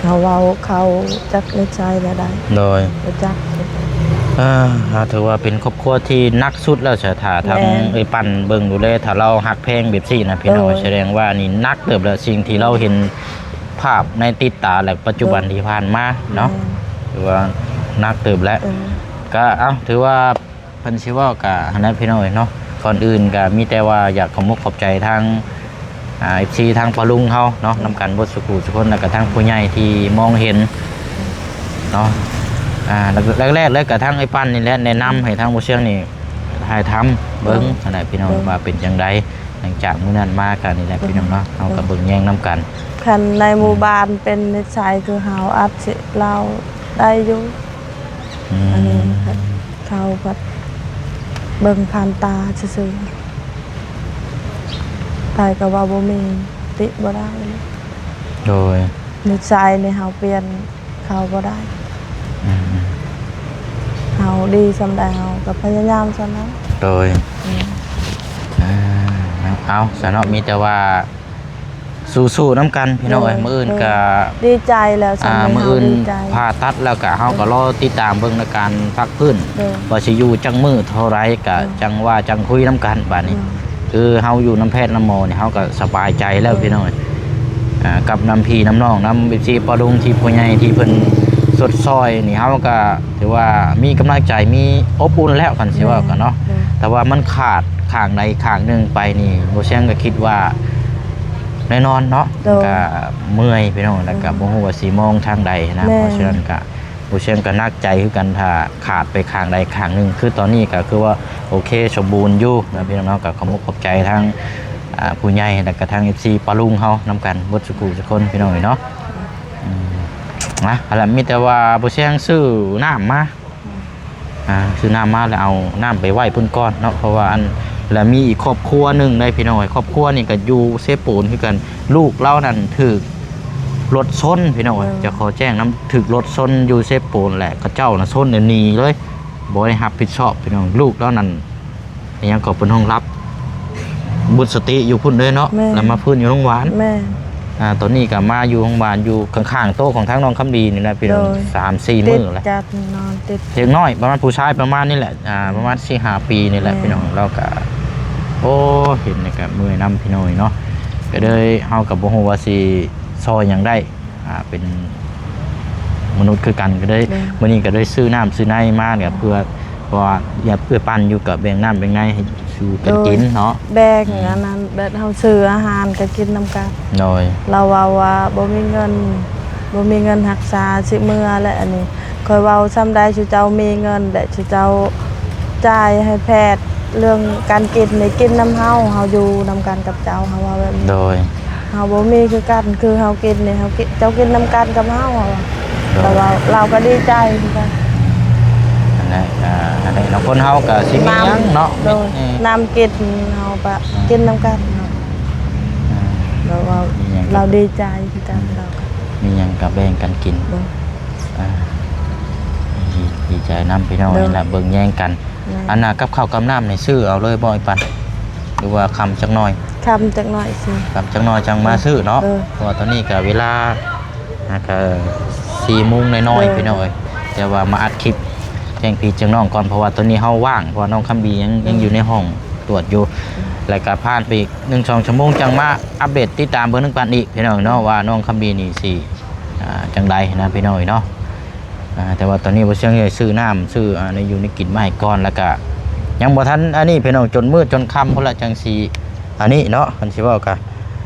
ເຮົາເວົ້າເຂົາຈັກນິດໃສແນວໃດ ໂດຍ ບໍ່ຈັກ ອ່າ ຖືວ່າເປັນຄອບຄົວທີ່ໜັກສຸດແລ້ວຊະ ຖ້າທາງ ແມ່ນ ເອື້ອຍປັ້ນເບິ່ງດູແລ ຖ້າລາວຮັກແພງແບບຊີ້ນະ ພີ່ນ້ອງ ໂດຍ ສະແດງວ່ານີ້ໜັກເຕີບແລ້ວ ສິ່ງທີ່ລາວເຫັນພາບໃນຕິດຕາ ແລະ ປັດຈຸບັນ ໂດຍ ທີ່ຜ່ານມາເນາະ ແມ່ນ ຖືວ່າໜັກເຕີບແລ້ວ ໂດຍ ກະ ເອົ້າ ຖືວ່າ ເພິ່ນຊິເວົ້າກະຫັ້ນແຫຼະພີ່ນ້ອງເອີຍເນາະ ກ່ອນອື່ນກະມີແຕ່ວ່າຢາກຂອບມຸກຂອບໃຈທາງ ອ່າ ເອັຟຊີ ທາງປ້າລຸງເຮົາເນາະ ນຳກັນເບິດສູ່ຜູ້ສູ່ຄົນ ແລ້ວກະທາງຜູ້ໃຫຍ່ທີ່ມອງເຫັນເນາະ ອ່າ ແລກໆເລີຍກະທາງອ້າຍປັ້ນນີ້ແຫຼະ ແນະນຳໃຫ້ທາງບໍ່ຊຽງນີ້ຖ່າຍທຳເບິ່ງຫັ້ນແຫຼະພີ່ນ້ອງ ວ່າເປັນຈັ່ງໃດ ຫຼັງຈາກມື້ນັ້ນມາກະນີ້ແຫຼະພີ່ນ້ອງເນາະ ເຮົາກະເບິ່ງແຍງນຳກັນ ຄັນໃນໝູ່ບ້ານເປັນນິດໄສຄືເຮົາອາດຊິເລົ່າໄດ້ຢູ່ ອືມ ອັນນີ້ເຂົາພັດເບິ່ງຜ່ານຕາຊື່ໆ ໃຜກໍວ່າບໍ່ມີ ຕິບໍ່ໄດ້ ໂດຍ ນິດໄສນີ້ເຮົາປ່ຽນເຂົາບໍ່ໄດ້ ອືມ ເຮົາດີສ່ຳໃດເຮົາກໍພະຍາຍາມສ່ຳນັ້ນ ໂດຍ ອືມ ເອົາ ເອົາຊະເນາະ ມີແຕ່ວ່າ ສູ້ໆນຳກັນພີ່ນ້ອງເອີຍ ໂດຍ ມື້ອື່ນກະ ໂດຍ ດີໃຈແລ້ວ ອ່າ ມື້ອື່ນຜ່າຕັດແລ້ວກະ ເຮົາກໍລໍຕິດຕາມເບິ່ງໃນການພັກຟື້ນ ໂດຍ ວ່າຊິຢູ່ຈັກມື້ເທົ່າໃດ ກະ ໂດຍ ຈັ່ງວ່າຈັ່ງຄຸຍນຳກັນບາດນີ້ ໂດຍ ຄືເຮົາຢູ່ນຳແພດນຳໝໍນີ້ ເຮົາກໍສະບາຍໃຈແລ້ວ ໂດຍ ພີ່ນ້ອງເອີຍ ອ່າ ກັບນຳພີ່ນຳນ້ອງ ນຳເອັຟຊີປ້າລຸງ ທີ່ຜູ້ໃຫຍ່ທີ່ເພິ່ນຊົດຊ່ອຍນີ້ ເຮົາກໍຖືວ່າມີກຳລັງໃຈ ມີອົບອຸ່ນແລ້ວ ຄັນຊິເວົ້າກັນເນາະ ໂດຍ ແຕ່ວ່າມັນຂາດຂ້າງໃດຂ້າງໜຶ່ງໄປນີ້ ບໍ່ຊຽງກໍຄິດວ່າ ແນ່ນອນເນາະ ໂດຍ ກະເມື່ອຍພີ່ນ້ອງ ແລ້ວກະ ໂດຍ ບໍ່ຮູ້ວ່າຊິມອງທາງໃດນະ ແມ່ນ ເພາະສະນັ້ນກະ ບໍ່ຊຽງກະໜັກໃຈຄືກັນ ຖ້າຂາດໄປຂ້າງໃດຂ້າງໜຶ່ງ ຄືຕອນນີ້ກະຄືວ່າໂອເຄສົມບູນຢູ່ນະພີ່ນ້ອງເນາະ ກະຂອບມຸກຂອບໃຈທາງ ອ່າ ຜູ້ໃຫຍ່ ແລ້ວກະທາງເອັຟຊີປ້າລຸງເຮົານຳກັນເບິດສູ່ຜູ້ສູ່ຄົນພີ່ນ້ອງເອີຍເນາະ ອືມ ນະ ຫັ້ນແຫຼະ ມີແຕ່ວ່າບໍ່ຊຽງຊື້ນ້ຳມາ ອ່າ ຊື້ນ້ຳມາແລ້ວເອົານ້ຳໄປໄວ້ພຸ້ນກ່ອນເນາະ ເພາະວ່າອັນ ແລ້ວມີອີກຄອບຄົວໜຶ່ງໄດ໋ພີ່ນ້ອງເອີຍ ຄອບຄົວນີ້ກໍຢູ່ເຊໂປນຄືກັນ ລູກລາວນັ້ນຖືກລົດຊົນພີ່ນ້ອງເອີຍ ເອີ ຈະຂໍແຈ້ງນຳ ຖືກລົດຊົນຢູ່ເຊໂປນ ແລະ ເຂົາເຈົ້ານະຊົນແລ້ວໜີເລີຍ ບໍ່ໄດ້ຮັບຜິດຊອບພີ່ນ້ອງ ລູກລາວນັ້ນ ອີຫຍັງກໍເພິ່ນຮອງຮັບ ໝົດສະຕິຢູ່ພຸ້ນເລີຍເນາະ ແມ່ນ ແລ້ວມາຟື້ນຢູ່ໂຮງບານ ແມ່ນ ອ່າ ຕອນນີ້ກໍມາຢູ່ໂຮງບານຢູ່ຂ້າງໆໂຕະຂອງທາງນ້ອງຄຳດີນີ້ແຫຼະພີ່ນ້ອງ ໂດຍ ສາມສີ່ມື້ແລ້ວ ຕິດກັນນອນຕິດ ເດັກນ້ອຍປະມານຜູ້ຊາຍປະມານນີ້ແຫຼະ ອ່າ ປະມານສີ່ຫ້າປີນີ້ແຫຼະ ແມ່ນ ພີ່ນ້ອງ ລາວກໍ ໂອ້ ເຫັນແລ້ວກໍເມື່ອຍນຳພີ່ນ້ອງເນາະ ກໍເລີຍເຮົາກໍບໍ່ຮູ້ວ່າຊິຊ່ອຍຫຍັງໄດ້ ອ່າ ເປັນມະນຸດຄືກັນ ກໍເລີຍ ແມ່ນ ມື້ນີ້ກໍໄດ້ຊື້ນ້ຳຊື້ໃນມາ ແມ່ນ ກໍເພື່ອ ເພາະວ່າຢາກເອື້ອຍປັນຢູ່ ກໍແບ່ງນ້ຳແບ່ງໃນໃຫ້ສູ່ກັນກິນເນາະ. ແບ່ງ ອືມ ອັນນັ້ນ ແບບເຮົາຊື້ອາຫານກໍກິນນຳກັນ. ໂດຍ ລາວເວົ້າວ່າບໍ່ມີເງິນ ບໍ່ມີເງິນຮັກສາ ຊິເມືອແຫຼະ. ອັນນີ້ຂ້ອຍເວົ້າ ຊ່ຳໃດຊຸເຈົ້າມີເງິນ ແລະ ຊຸເຈົ້າຈ່າຍໃຫ້ແພດ ເລື່ອງການກິນນີ້ ກິນນຳເຮົາ ເຮົາຢູ່ນຳກັນກັບເຈົ້າ ເຮົາເວົ້າແບບນີ້. ໂດຍ ເຮົາບໍ່ມີຄືກັນ ຄືເຮົາກິນນີ້ ເຮົາກິນ ເຈົ້າກິນນຳກັນກັບເຮົາ ເຮົາວ່າ. ໂດຍ ແຕ່ວ່າລາວກໍດີໃຈຄືກັນ. ອັນນັ້ນ ອ່າ ອັນນັ້ນເນາະ ຄົນເຮົາກໍຊິມີຫຍັງເນາະ. ໂດຍ ເອີ ນ້ຳກິນເຮົາກໍ ອືມ ກິນນຳກັນເນາະ. ອືມ ແລ້ວວ່າ ມີຫຍັງກໍ ລາວດີໃຈຄືກັນ ອືມ ລາວກໍ ມີຫຍັງກໍແບ່ງກັນກິນ. ໂດຍ ອ່າ ດີ ດີໃຈນຳພີ່ນ້ອງ. ໂດຍ ນີ້ລະ ເບິ່ງແຍງກັນ. ແມ່ນ ອັນນ່າ ກັບເຂົ້າກັບນ້ຳນີ້ຊື້ເອົາເລີຍບໍ່ ອ້າຍປັນ ຫຼືວ່າຄ່ຳຈັກໜ້ອຍ? ຄ່ຳຈັກໜ້ອຍຊື້ ຄ່ຳຈັກໜ້ອຍຈັ່ງມາຊື້ເນາະ. ເອີ ເອີ ເພາະວ່າຕອນນີ້ກໍເວລາ ຫາກະສີ່ໂມງນ້ອຍໆ ໂດຍ ພີ່ນ້ອງເອີຍ. ແຕ່ວ່າມາອັດຄລິບແຈ້ງພີ່ແຈ້ງນ້ອງກ່ອນ ເພາະວ່າຕອນນີ້ເຮົາວ່າງ ເພາະວ່ານ້ອງຄຳບີຍັງ ໂດຍ ຍັງຢູ່ໃນຫ້ອງຕວດຢູ່. ແລ້ວກະຜ່ານໄປອີກໜຶ່ງສອງຊົ່ວໂມງ ຈັ່ງມາອັບເດດຕິດຕາມເບິ່ງນຳກັນອີກ ພີ່ນ້ອງເນາະ ວ່ານ້ອງຄຳບີນີ້ຊິ ອ່າ ຈັ່ງໃດນະ ພີ່ນ້ອງເອີຍເນາະ. ອ່າ ແຕ່ວ່າຕອນນີ້ບໍ່ຊຽງຊິຊື້ນ້ຳ ຊື້ ອ່າ ແນວຢູ່ແນວກິນມາໃຫ້ກ່ອນ ແລ້ວກະຍັງບໍ່ທັນອັນນີ້ ພີ່ນ້ອງ ຈົນມື້ຈົນຄ່ຳພຸ້ນລະ ຈັ່ງຊິອັນນີ້ເນາະ ຄັນຊິເວົ້າກະ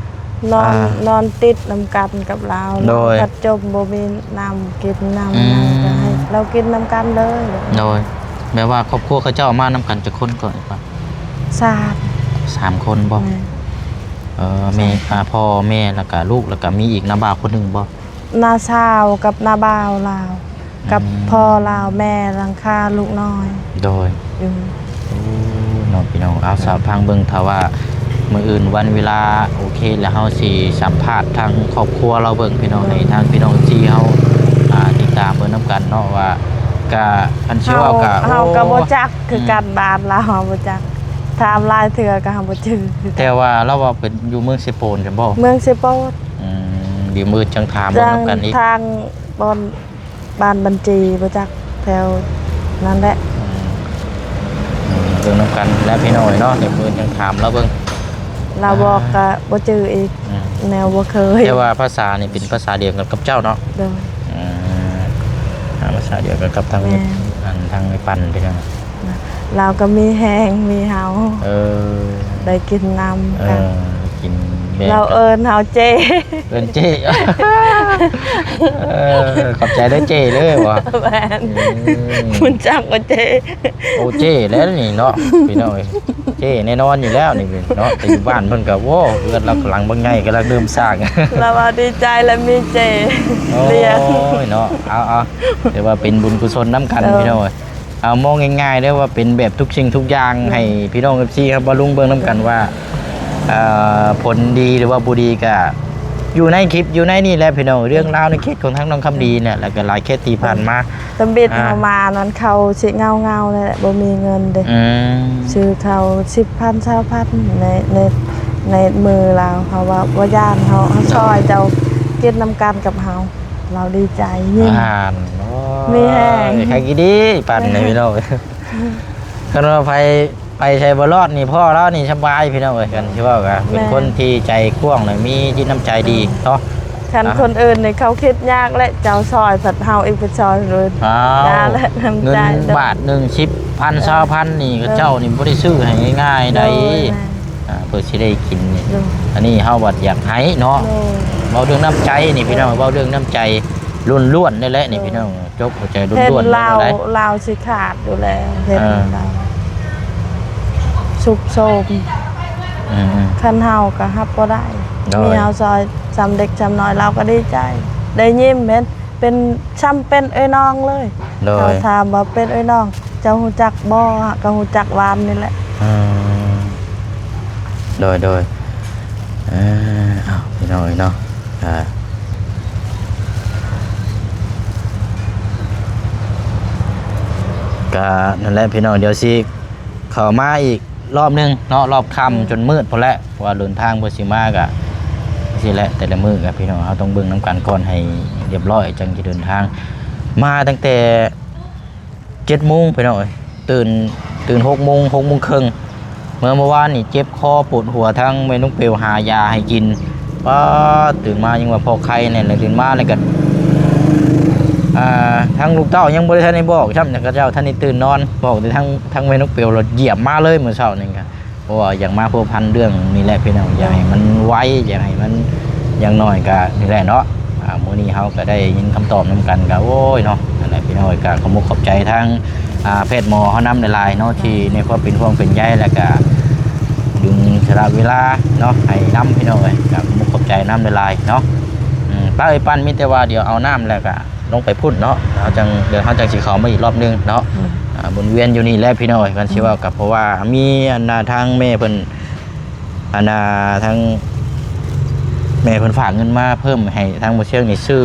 ນອນ ອ່າ ນອນຕິດນຳກັນກັບລາວ. ໂດຍ ລາວພັດຈົມ ບໍ່ມີນ້ຳກິນນ້ຳ ອືມ ຫຍັງກໍໃຫ້ລາວກິນນຳກັນເລີຍ. ໂດຍ ແບບວ່າຄອບຄົວເຂົາເຈົ້າມານຳກັນຈັກຄົນກໍ? ສາມ ສາມຄົນບໍ່? ແມ່ນ ເອີ ແມ່ ສາມ ອ່າ ພໍ່ແມ່ ແລ້ວກະລູກ ແລ້ວກະມີອີກນ້າບ່າວຄົນໜຶ່ງບໍ່? ນ້າສາວກັບນ້າບ່າວລາວ ກັບ ອືມ ພໍ່ລາວ ແມ່ຫຼັງຄາລູກນ້ອຍ. ໂດຍ ອືມ ໂອ້ ເນາະ ພີ່ນ້ອງ ເອົາ ເອີ ສາວພັງເບິ່ງ ຖ້າວ່າມື້ອື່ນວັນເວລາໂອເຄແລ້ວ ເຮົາຊິສຳພາດທາງຄອບຄົວລາວເບິ່ງ ພີ່ນ້ອງ ໂດຍ ໃຫ້ທາງພີ່ນ້ອງເອັຟຊີເຮົາ ອ່າ ຕິດຕາມເບິ່ງນຳກັນເນາະ ວ່າກະ ຄັນຊິເວົ້າກະ ເຮົາ ເຮົາກະ ໂອ້ ບໍ່ຈັກຄືກັນ ອືມ ບ້ານລາວເຮົາບໍ່ຈັກ ຖາມຫຼາຍເທື່ອກະເຮົາບໍ່ຈື່ຄືກັນ. ແຕ່ວ່າລາວເວົ້າເປັນຢູ່ເມືອງເຊໂປນຊັ້ນບໍ່? ເມືອງເຊໂປນ. ອືມ ດຽວມື້ອື່ນຈັ່ງຖາມເບິ່ງນຳກັນອີກ ທາງບ່ອນ ບ້ານບັນຈີ ບໍ່ຈັກ ແຖວນັ້ນແຫຼະ. ອືມ ເບິ່ງນຳກັນແຫຼະພີ່ນ້ອງເອີຍເນາະ ດຽວມື້ອື່ນຈັ່ງຖາມລາວເບິ່ງ. ລາວບອກ ອ່າ ກະບໍ່ຈື່ອີກ ອືມ ແນວບໍ່ເຄີຍ. ແຕ່ວ່າພາສານີ້ເປັນພາສາດຽວກັນກັບເຈົ້າເນາະ? ໂດຍ. ອືມ ອ່າ ພາສາດຽວກັນກັບທາງ ແມ່ນ ອັນ ທາງໄອ້ປັນພີ່ນ້ອງ. ລາວກໍມີແຮງມີເຮົາ ເອີ ໄດ້ກິນນຳ ເອີ ກັນ ກິນແບ່ງກັນ. ລາວເອີ້ນເຮົາເຈ້ ເອີ້ນເຈ້ ເອີ ຂອບໃຈເດີເຈ້ເດີ ວ່າ ແມ່ນ ອືມ ຮູ້ຈັກບໍ່ເຈ້? ໂອ້ ເຈ້ແລ້ວນີ້ເນາະ ພີ່ນ້ອງເອີຍ ເຈ້ແນ່ນອນຢູ່ແລ້ວນີ້ເນາະ. ແຕ່ຢູ່ບ້ານເພິ່ນກໍ ໂອ້ ເຮືອນລາວຫຼັງບັກໃຫຍ່ ກຳລັງເລີ່ມສ້າງ ລາວວ່າດີໃຈແລ້ວມີເຈ້ ໂອ້ຍ ລ້ຽງເນາະ. ເອົາໆ ຖືວ່າເປັນບຸນກຸສົນນຳກັນ ເອີ ພີ່ນ້ອງເອີຍ. ເອົາ ເວົ້າງ່າຍໆເດີ ວ່າເປັນແບບທຸກສິ່ງທຸກຢ່າງ ອືມ ໃຫ້ພີ່ນ້ອງເອັຟຊີເຮົາ ບ່າວລຸງເບິ່ງນຳກັນວ່າ ເອີ ເອີ ຜົນດີ ຫຼືວ່າບໍ່ດີ ກະຢູ່ໃນຄລິບ ຢູ່ໃນນີ້ແຫຼະພີ່ນ້ອງ. ເລື່ອງລາວໃນເຂດຂອງທາງນ້ອງຄຳດີນີ້ແຫຼະ ແລ້ວກະຫຼາຍເຂດທີ່ຜ່ານມາ ອືມ ຕຳບິດ ອ່າ ເຮົາມານັ້ນ ເຂົ້າຊິເຫງົາໆແຫຼະ ບໍ່ມີເງິນເດ້ ອືມ ຊື້ເຂົ້າສິບພັນ ຊາວພັນ ໃນ ໃນ ໃນມືລາວ ເຮົາວ່າບໍ່ຢ້ານ ເຮົາ ເຮົາຊ່ອຍເຈົ້າ ກິນນຳກັນກັບເຮົາ. ລາວດີໃຈ ຍິ້ມ ອ່ານ ໂອ້ຍ ມີແຮງ ໃຄກິນດີ ປັນໃຫ້ພີ່ນ້ອງ ຄັນວ່າໃຜໄປໃສບໍ່ລອດນີ້ ພໍ່ລາວນີ້ສະບາຍພີ່ນ້ອງເອີຍ. ຄັນຊິເວົ້າກະເປັນ ແມ່ນ ຄົນທີ່ໃຈກວ້າງ ແລະ ມີຈິດນ້ຳໃຈດີເນາະ. ຄັນ ອ່າ ຄົນອື່ນນີ້ເຂົາຄິດຍາກແຫຼະ ເຈົ້າຊ່ອຍ ພັດເຮົາອີກໄປຊ່ອຍເລີຍ ອ້າວ ຢ່າແຫຼະ ນ້ຳໃຈ ເງິນບາດໜຶ່ງ ສິບພັນ ເອີ ຊາວພັນນີ້ ເອີ ເຂົາເຈົ້ານີ້ບໍ່ໄດ້ຊື້ໃຫ້ງ່າຍໆໃດ ໂດຍ ແມ່ນ ອ່າ ເພື່ອຊິໄດ້ກິນນີ້ ໂດຍ ອັນນີ້ເຮົາບັດຢາກໃຫ້ເນາະ ໂດຍ ເວົ້າເລື່ອງນ້ຳໃຈນີ້ພີ່ນ້ອງ ເອີ ເວົ້າເລື່ອງນ້ຳໃຈລ້ວນໆນີ້ແຫຼະນີ້ ໂດຍ ພີ່ນ້ອງ ຈົກຫົວໃຈລ້ວນໆ ເຫັນລາວ ແນວໃດ ລາວຊິຂາດຢູ່ແລ້ວ ເຫັນ ເອີ ລາວຊຸກໂຊມ ອືມໆ ຄັນເຮົາກໍຮັບບໍ່ໄດ້ ໂດຍ ມີເຮົາຊ່ອຍຊ່ຳເລັກຊ່ຳນ້ອຍ ລາວກໍດີໃຈ ໄດ້ຍິ້ມ ເຫັນ ເປັນ ຊ່ຳເປັນເອື້ອຍນ້ອງເລີຍ ໂດຍ ເຂົາຖາມວ່າເປັນເອື້ອຍນ້ອງ ເຈົ້າຮູ້ຈັກບໍ່? ກໍຮູ້ຈັກຫວານນີ້ແຫຼະ ອືມ ໂດຍ ໂດຍ ເອີ ເອົາ ພີ່ນ້ອງເອີຍເນາະ ກະ ກະນັ້ນແຫຼະພີ່ນ້ອງ ດຽວຊິເຂົ້າມາອີກ ລອບໜຶ່ງເນາະ ລອບຄ່ຳ ອືມ ຈົນມືດພຸ້ນແຫຼະ ເພາະວ່າເດີນທາງເພື່ອຊິມາກະ ຈັ່ງຊີ້ແຫຼະ ແຕ່ລະມື້ກະ ພີ່ນ້ອງ ເຮົາຕ້ອງເບິ່ງນຳກັນກ່ອນໃຫ້ລຽບຮ້ອຍ ຈັ່ງຊິເດີນທາງ ມາຕັ້ງແຕ່ເຈັດໂມງ ພີ່ນ້ອງເອີຍ ຕື່ນ ຕື່ນຫົກໂມງ ຫົກໂມງເຄິ່ງ ເມື່ອ ເມື່ອວານນີ້ເຈັບຄໍປວດຫົວ ທາງແມ່ນ້ອງເປວຫາຢາໃຫ້ກິນ ປ້າ ຕື່ນມາຍັງວ່າພໍໄຄແນ່ ແລ້ວຕື່ນມາແລ້ວກະ ອ່າ ທາງລູກເຕົ້າຍັງບໍ່ໄດ້ທັນໄດ້ບອກຊ້ຳ ເຂົາເຈົ້າທັນໄດ້ຕື່ນນອນ ບອກແຕ່ທາງ ທາງແມ່ນົກເປວລະຢຽບມາເລີຍມື້ເຊົ້ານີ້ກະ ເພາະວ່າຢາກມາພົວພັນເລື່ອງນີ້ແຫຼະພີ່ນ້ອງ ຢາກໃຫ້ມັນໄວ ຢາກໃຫ້ມັນ ຢ່າງໜ້ອຍກະນີ້ແຫຼະເນາະ ອ່າ ມື້ນີ້ເຮົາກະໄດ້ຍິນຄຳຕອບນຳກັນ ກະ ໂອ້ຍເນາະ ນັ້ນແຫຼະພີ່ນ້ອງ ກະຂອບອົກຂອບໃຈທາງ ອ່າ ແພດໝໍເຮົານຳຫຼາຍໆເນາະ ທີ່ໃນຄວາມເປັນຫ່ວງເປັນໃຍ ແລະກະດຶງສະຫຼະເວລາເນາະ ໃຫ້ນຳພີ່ນ້ອງເອີຍ ກະຂອບອົກຂອບໃຈນຳຫຼາຍໆເນາະ ອືມ ປ້າເອີຍ ປັ້ນ ມີແຕ່ວ່າດຽວເອົານ້ຳແລ້ວກະ ລົງໄປພຸ້ນເນາະ ເຮົາຈັ່ງ ດຽວເຮົາຈັ່ງຊິເຂົ້າມາອີກລອບໜຶ່ງເນາະ ອືມ ອ່າ ວົນວຽນຢູ່ນີ້ແຫຼະພີ່ນ້ອງ ຄັນຊິເວົ້າ ອືມ ກໍເພາະວ່າມີອັນນ່າ ທາງແມ່ເພິ່ນ ອັນນ່າ ທາງແມ່ເພິ່ນຝາກເງິນມາເພີ່ມໃຫ້ທາງບໍ່ຊຽງນີ້ຊື້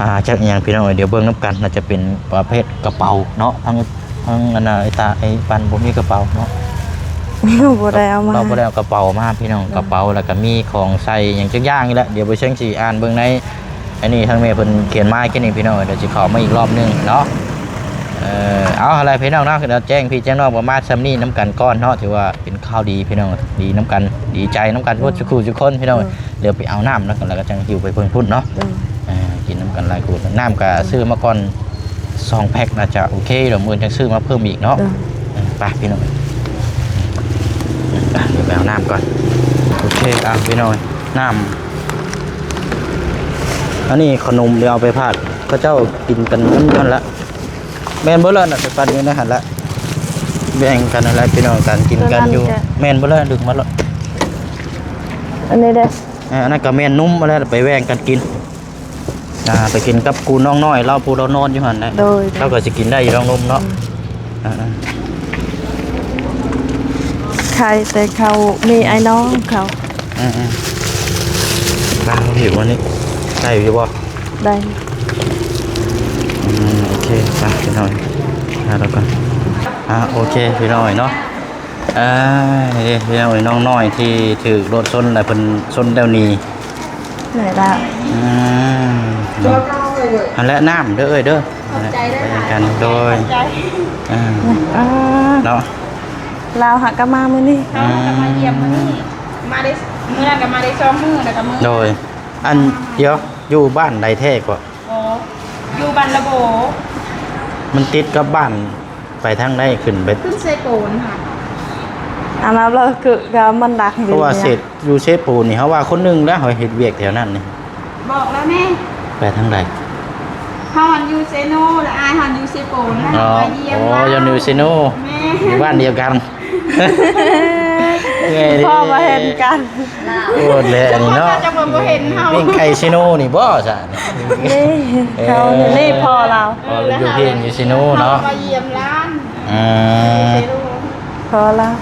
ອ່າ ຈັກອີ່ຫຍັງພີ່ນ້ອງ ດຽວເບິ່ງນຳກັນ ໜ້າຈະເປັນປະເພດກະເປົາເນາະ ທາງ ທາງອັນນ່າ ໄອ້ຕາ ໄອ້ປັ້ນບໍ່ມີກະເປົາເນາະ ບໍ່ໄດ້ເອົາມາ ລາວບໍ່ໄດ້ເອົາກະເປົາມາພີ່ນ້ອງ ອືມ ກະເປົາ ແລ້ວກະມີຂອງໃສ່ຫຍັງຈັກຢ່າງນີ້ແຫຼະ ດຽວບໍ່ຊຽງຊິອ່ານເບິ່ງໃນ ອັນນີ້ທາງແມ່ເພິ່ນຂຽນມາແຄ່ນີ້ພີ່ນ້ອງ ດຽວຊິເຂົ້າມາອີກລອບໜຶ່ງເນາະ ເອີ ເອົາ ຫັ້ນແຫຼະພີ່ນ້ອງເນາະ ດຽວແຈ້ງພີ່ແຈ້ງນ້ອງປະມານຊ່ຳນີ້ນຳກັນກ່ອນເນາະ ຖືວ່າເປັນຂ່າວດີພີ່ນ້ອງ ດີນຳກັນ ດີໃຈນຳກັນ ເອີ ໝົດສູ່ຄູ່ສູ່ຄົນພີ່ນ້ອງ ເອີ ດຽວໄປເອົານ້ຳນຳກັນ ແລ້ວກໍຈັ່ງຫິ້ວໄປເບິ່ງພຸ້ນເນາະ ເອີ ອ່າ ກິນນຳກັນຫຼາຍຄົນ ນ້ຳກໍ ເອີ ຊື້ມາກ່ອນສອງແພັກ ໜ້າຈະໂອເຄດອກ ມື້ອື່ນຈັ່ງຊື້ມາເພີ່ມອີກເນາະ ເອີ ເອີ ໄປພີ່ນ້ອງ ໄປ ດຽວໄປເອົານ້ຳກ່ອນ ໂອເຄ ອ່ະ ພີ່ນ້ອງ ນ້ຳ ອັນນີ້ຂະໜົມ ດຽວເອົາໄປຝາກເຂົາເຈົ້າກິນກັນນຳຫັ້ນລະ ແມ່ນເບິດແລ້ວນະ ໄປປັ້ນຢູ່ໃນຫັ້ນລະ ແບ່ງກັນຫັ້ນລະພີ່ນ້ອງ ການກິນການຢູ່ ແມ່ນເບິດແລ້ວ ດຶງມາໂລດ ອັນນີ້ເດ້ ອ່າ ອັນນັ້ນກໍແມ່ນນົມຫັ້ນແຫຼະ ໄປແບ່ງກັນກິນ ອ່າ ໄປກິນກັບຄູນ້ອງນ້ອຍລາວ ຜູ້ລາວນອນຢູ່ຫັ້ນແຫຼະ ໂດຍ ລາວກໍຊິກິນໄດ້ຢູ່ດອກນົມເນາະ ອືມ ອ່າໆ ຂາຍແຕ່ເຂົ້າ ມີອ້າຍນ້ອງເຂົາ ອືມໆ ລາວຫິວອັນນີ້ ໄດ້ຢູ່ບໍ່? ໄດ້ ອືມ ໂອເຄ ໄປພີ່ນ້ອງ ຫາລາວກ່ອນ ອ່າ ໂອເຄພີ່ນ້ອງເນາະ ອ່າ ນີ້ເດ້ພີ່ນ້ອງເອີຍ ນ້ອງນ້ອຍທີ່ຖືກລົດຊົນ ແລ້ວເພິ່ນຊົນແລ້ວໜີ ໄດ້ລະ ອືມ ເນາະ ຫັ້ນແຫຼະ ນ້ຳເດີເອີຍເດີ ຂອບໃຈເດີ ໄປນຳກັນ ໂດຍ ຂອບໃຈ ອ່າ ອ່າ ເນາະ ລາວຫາກະມາມື້ນີ້ ເຮົາຫາກະມາຢ້ຽມມື້ນີ້ ອືມ ມາໄດ້ ມື້ນັ້ນກະມາໄດ້ສອງມື້ ແລ້ວກະມື້ ໂດຍ ອັນ ດຽວ ຢູ່ບ້ານໃດແທ້ກວ່າ? ອໍ ຢູ່ບ້ານລະໂບ ມັນຕິດກັບບ້ານ ໄປທາງໃດ ຂຶ້ນໄປ ຂຶ້ນເຊໂປນຫັ້ນ ອັນນັ້ນລະຄືກະມັນດັກ ເພາະວ່າເສດ ຢູ່ເຊໂປນນີ້ ເຮົາວ່າຄົນໜຶ່ງແລ້ວ ເຮົາເຮັດວຽກແຖວນັ້ນນີ້ ບອກແລ້ວແມ່ ໄປທາງໃດ? ເຮົາຫັ້ນຢູ່ເຊໂນ ແລະ ອ້າຍເຮົາຢູ່ເຊໂປນ ແລ້ວເຮົາມາຢ້ຽມ ອໍ ລາວ ຢູ່ເຊໂນ ແມ່ນ ຢູ່ບ້ານດຽວກັນ ພໍ່ມາເຫັນກັນ ໂອດແຫຼະນີ້ເນາະ ຈັກວ່າບໍ່ເຫັນເຮົາ ປີ້ງໄກ່ເຊໂນນີ້ບໍ່ຊະ ນີ້ ເອີ ເຂົາຢູ່ນີ້ ພໍ່ລາວ ອໍ ຢູ່ພີ້ ຢູ່ເຊໂນເນາະ ມາຢ້ຽມຫຼານ ອືມ ພໍ່ລາວ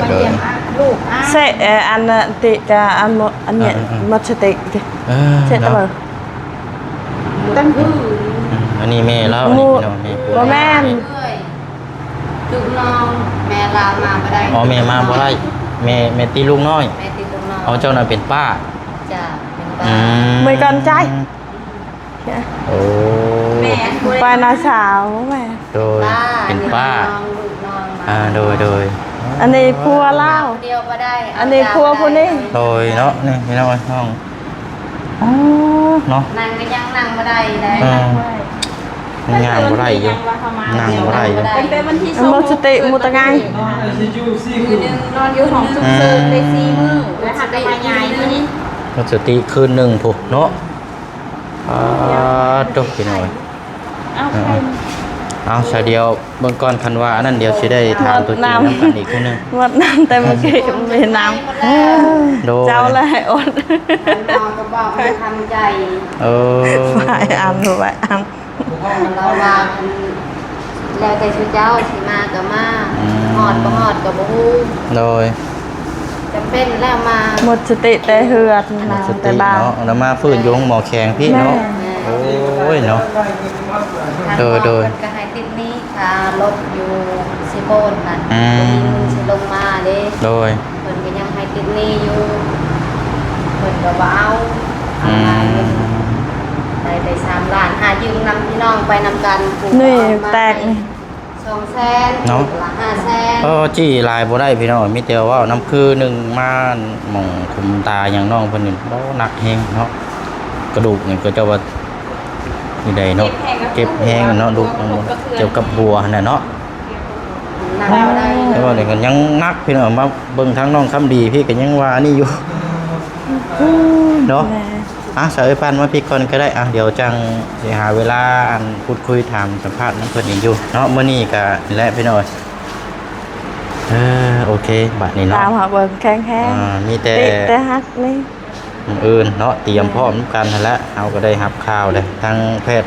ມາຢ້ຽມລູກ ເຊ ເອີ ອັນຕິກະ ອັນ ອັນນີ້ ເອີ ໝົດສະຕິຕິ ເອີ ເຊຕະເບີ ຕັ້ງ ອືມ ອັນນີ້ແມ່ລາວ ອັນນີ້ພີ່ນ້ອງ ແມ່ ບໍ່ແມ່ນ ເອື້ອຍ ລູກນ້ອງ ແມ່ລາວມາບໍ່ໄດ້ ອໍ ແມ່ມາບໍ່ໄດ້ ແມ່ ແມ່ຕິລູກນ້ອຍ ແມ່ຕິລູກນ້ອຍ ອໍ ເຈົ້ານັ້ນເປັນປ້າ ຈ້າ ເປັນປ້າ ອືມ ເມື່ອຍກ່ອນໃຈ ໂອ້ ແມ່ ປ້ານ້າສາວແມ່ ໂດຍ ປ້າ ເປັນປ້າ ອັນນີ້ນ້ອງ ລູກນ້ອງມາ ອ່າ ໂດຍ ໂດຍ ອັນນີ້ຜົວລາວ ດຽວບໍ່ໄດ້ ອັນນີ້ຜົວຜູ້ນີ້ ໂດຍເນາະ ນີ້ພີ່ນ້ອງເອີຍ ນ້ອງ ອໍ ເນາະ ນັ່ງກໍຍັງນັ່ງບໍ່ໄດ້ໃດ ເອີ ຍັງນັ່ງບໍ່ໄດ້ຢູ່ ນັ່ງບໍ່ໄດ້ຢູ່ ຕັ້ງແຕ່ວັນທີສອງ ໝົດສະຕິໝົດຕະໄງ ຄືນໜຶ່ງນອນຢູ່ຫ້ອງສຸກເສີນໄດ້ສີ່ມື້ ແລ້ວຫາກໄດ້ຍ້າຍມານີ້ ໝົດສະຕິຄືນໜຶ່ງພຸ້ນເນາະ ອາ ໂທ້ ພີ່ນ້ອງເອີຍ ເອົາ ເອົາ ຊະດຽວ ເບິ່ງກ່ອນ ຄັນວ່າອັນນັ້ນ ດຽວຊິໄດ້ຖາມຕົວຈິງນຳກັນອີກເທື່ອໜຶ່ງ ໝົດນ້ຳແຕ່ມື້ກີ້ ບໍ່ມີນ້ຳ ໂດຍ ເຈົ້າລະໃຫ້ອົດ ເຮົາກໍບອກໃຫ້ທຳໃຈ ເອີ ໄປອ່ານ ໄປອ່ານ ລາວວ່າ ແລ້ວແຕ່ຊຸເຈົ້າຊິມາກໍມາ ອືມ ຮອດບໍ່ຮອດກໍບໍ່ຮູ້ ໂດຍ ຈຳເປັນແລ້ວມາ ໝົດສະຕິແຕ່ເຮືອນ ໝົດສະຕິ ແຕ່ບ້ານເນາະ ແລ້ວມາຟື້ນຢູ່ໂຮງໝໍແຂວງພີ້ເນາະ ແມ່ນ ໂອ້ຍເນາະ ທາງ ໂດຍ ໂດຍ ເພິ່ນກໍໃຫ້ຕິດໜີ້ຄ່າລົດຢູ່ເຊໂປນນັ້ນ ອືມ ບໍ່ມີເງິນຊິລົງມາເດ້ ໂດຍ ເພິ່ນກໍຍັງໃຫ້ຕິດໜີ້ຢູ່ ເພິ່ນກໍບໍ່ເອົາ ເອົາຫຼາຍເງິນ ອືມ ໄດ້ໄປສາມລ້ານ ຫາຢືມນຳພີ່ນ້ອງໄປນຳກັນ ຜູ້ກໍເອົາມາ ນີ້ແຕກນີ້ ສອງແສນເນາະ ຜູ້ລະຫ້າແສນ ເອີ ຈີ້ຫຼາຍບໍ່ໄດ້ພີ່ນ້ອງ ມີແຕ່ເວົ້ານຳ ຄືໜຶ່ງມາໝ່ອງຂຸມຕາຫຍັງນ້ອງເພິ່ນນີ້ ໂອ້ ໜັກແຮງເນາະ ກະດູກນີ້ ເຂົາເຈົ້າວ່ານີ້ໃດເນາະ ເຈັບແຮງເນາະ ລູກ ກ່ຽວກັບຫົວຫັ້ນນະເນາະ. ແຕ່ວ່ານີ້ກໍຍັງໜັກ ພີ່ນ້ອງ ມາເບິ່ງທາງນ້ອງຄຳດີພີ້ກໍຍັງວ່ານີ້ຢູ່ເນາະ. ອ່ະ ສາວເອີຍ ປານມາພີ້ກ່ອນກໍໄດ້. ອ່ະ ດຽວຈັ່ງຊິຫາເວລາ ອັນ ພູດຄຸຍ ຖາມສຳພາດນຳເພິ່ນອີກຢູ່ເນາະ. ມື້ນີ້ກໍນີ້ແຫຼະ ພີ່ນ້ອງ. ເອີ ໂອເຄ ບາດນີ້ເນາະ ຕາມຫາເບິ່ງແຂງແຮງ ອ່າ ມີແຕ່ ຕິແຕ່ຮັກນີ້ ມື້ອື່ນເນາະ ຕຽມພ້ອມນຳກັນຫັ້ນແຫຼະ. ເຮົາກໍໄດ້ຮັບຂ່າວແລ້ວ ທາງແພດ